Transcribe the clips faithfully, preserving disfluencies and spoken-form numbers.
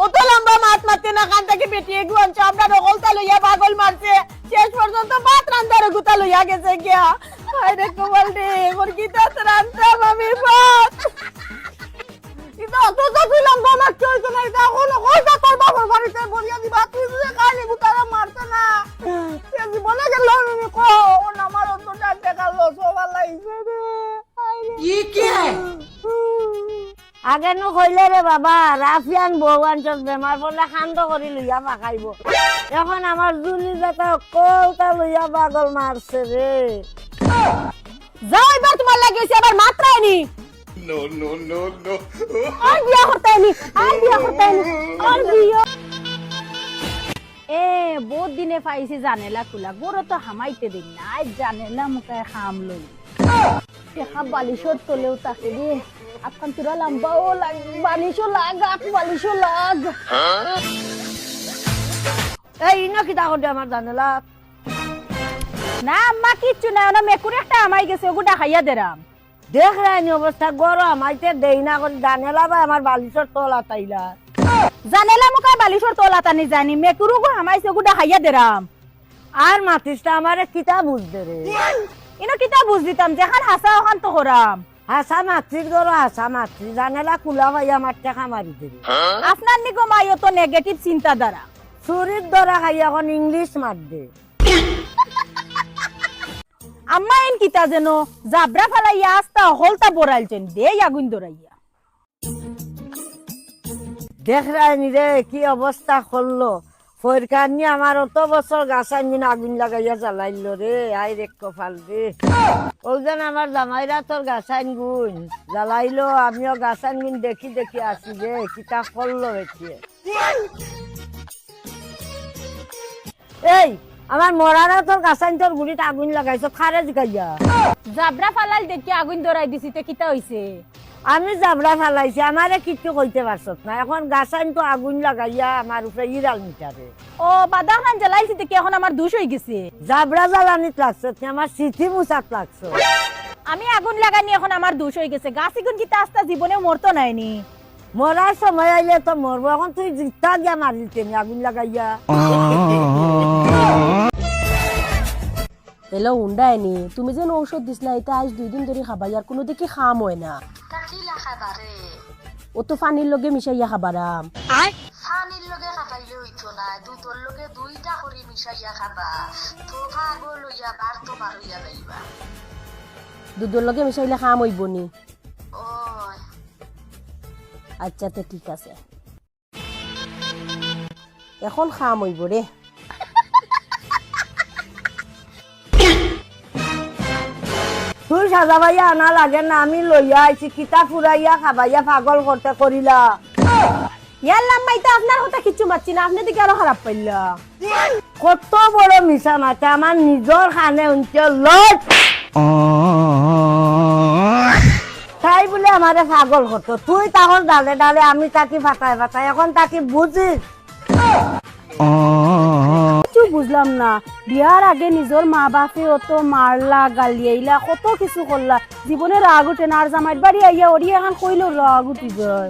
অত লম্বা মাত মাততে না, কান থাকি বেটি এগু আনছো, আমরা হকলতা লইয়া পাগল মারছে, শেষ পর্যন্ত ভাত রান্দার গুতা লইয়া গেছে গিয়া। হায় রে কপাল রে, এখন কিতা রান্তাম আমি ভাত? ইতা অত তো তুই লম্বা মারতে হইতো না, ইতা এখন হকলতা তোর বাবার বাড়িতে বলিয়া দিবা, তুই যে খালি গুতারা মারতে না। সে জীবনে গেল আমি কো, ও আমার অত টাকা লস হবার লাগছে রে। হায় রে। ये क्या है? আগে নু কইলে রে বাবা, রাফিয়ান বউ আনছস, বেমার পড়লে কান্দ করি লইয়া পাকাইবো। এখন আমার জুলি বেটা হকলতা লইয়া পাগল মারছে রে। যাও, এবার তোমার লাগি অইছে, আবার মাতরায় নি। No, no, no, no। আর বিয়া করতায় নি, আর বিয়া করতায় নি, আর বিয়া। এ, বউত দিনে পাইছি জানেলা খুলা, ঘরো তো হামাইতে দিন না, আইজ জানেলা মুখায় কাম লই। দেখা বালিশর তলেও থাকে রে, আতখান তুরা লম্বাও লাগ, বালিশও লাগ, আত বালিশও লাগ। এই, ইনো কিতা করবে আমার জানেলা? না আম্মা, কিচ্ছু না, অনো মেকুর একটা হামাই গেছে, ওগু ডাকাইয়া দেরাম। দেখরায়নি অবস্থা, ঘরো হামাইতে দেই না করি, জানেলা বা আমার বালিশর তল আতাইলা। জানেলা মুখায় বালিশর তল আতানি যায়নি, মেকুরুগু হামাইছে, ওগু ডাকাইয়া দেরাম। আর মাতিস না, আমারে কিতা বুঝ দে রে? ইনো কিতা বুঝ দিতাম, যেখান হাছা ওখান তো করাম। হাছা মাতির ঘরো হাছা মাতির, জানেলা খুলা পাইয়া আমার টেকা মারি দেবে। আপনার নিগো মাইও তো নেগেটিভ চিন্তাধারা। চুরির ধরা খাই এখন ইংলিশ মাত দে। আম্মা, ইন কিতা যেন জাবরা ফালাইয়া আস্তা হকলতা বড়াইলছেন, দেই আগুন ধরাইয়া। দেখরায়নি রে, কি অবস্থা করলো। ফইরকানি আমার অত বছর গাছাইন গুন আগুন লাগাইয়া জ্বালাইলো রে, আয় রে কপাল রে। অউ যেন আমার জামাইরা তোর গাছাইন গুন জ্বালাইলো, আমিও গাছাইন গুন দেখি দেখি আছি রে, কিতা করলো বেটিয়ে। এই, আমার মরারা তোর গাছাইন তোর গুড়িত আগুন লাগাইছো, কারে জিগাইয়া? জাবরা ফালাইল দেখি আগুন ধরাই দিছি, তে কিতা অইছে? আমি জাবরা ফালাইছি, আমারে কিচ্ছু কইতে পারছত না। এখন গাছাইন তো আগুন লাগাইয়া আমার উপরে ইরাল মিটারে। ও, বাদাখান জ্বালাইছি দেখি এখন আমার দুষ অইগেছে। জাবরা জ্বালানিত লাগছত না, আমার স্মৃতি মুছাত লাগছত। আমি আগুন লাগানি এখন আমার দুষ অইগেছে। গাছ ইগুন কিতা আস্তা জীবনেও মরতো নায়নি? মরার সময় আইলে তো মরবো। এখন তুই জিতা গিয়া মারিলতে নি আগুন লাগাইয়া। হ্যালো, হুনরায়নি, তুমি যেন ঔষধ দিছলা, ইতা আইজ দুই দিন ধরি খাবাই, আর কুনু দেখি কাম অয় না। তা কিলা খাইবা রে? ও তো পানির লগে মিশাইয়া খাবারাম। পানির লগে খাবাইলে অইতো না, দুধর লগে দুইটা করি মিশাইয়া খাবা, তো পাগল অইয়া বার তো বার অইয়া যাইবা। দুধর লগে মিশাইলে কাম অইবো নি? ওই। আচ্ছা, তে ঠিক আছে। এখন কাম অইবো রে। তুই সাজাবাইয়া আনা লাগে না, আমি লইয়া আইছি, কিতা ফুরাইয়া খাবাইয়া পাগল করতে করিলা। ইয়াল্লা আম্মা, ইতা আপনার কথা কিচ্ছু মাতছি না, আপনে দেখি আরো খারাপ পাইলা। কত বড় মিছা মাতে, আমার নিজর কানে হুনতে লজ। তাই বুলে আমারে পাগল করতো, তুই তখন ডালে ডালে, আমি থাকি ফাতায় ফাতায়, এখন থাকি বুঝিস। কিচ্ছু বুঝলাম না, বিয়ার আগে নিজর মা বাপে অত মারলা, গালিয়াইলা, কত কিছু করলা, জীবনে রাগ উঠে না, আর জামাইর বাড়ি আইয়া ওরি এখন কইলেও রাগ উঠি যায়।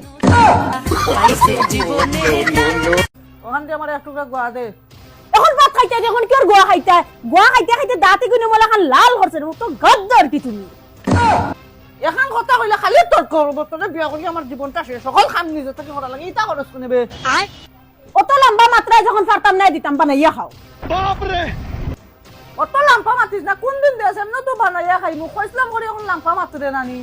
ওখান দিয়ে আমার এক টুকরা গুয়া দে। এখন ভাত খাইতায়, এখন কিওর গুয়া খাইতায়? গুয়া খাইতে খাইতে দাঁতে গুনে মলা খান লাল করছে রে, তো গদ্দর কি তুমি? এখন কথা কইলে খালি তর্ক করবো, তোরে বিয়া করি আমার জীবনটা শেষ, সকল কাম নিজে থাকি করা লাগে, ইতা খরচ কোনে বে? অত লম্বা মাতরায় যখন পারতাম না দিতাম, বানাইয়া খাও। বাপ রে! অত লম্বা মাতিস না, কোন দিন দেশ এমন তো বানাইয়া খাইমু, কইছিলাম করি এখন লম্বা মাতরে নানি।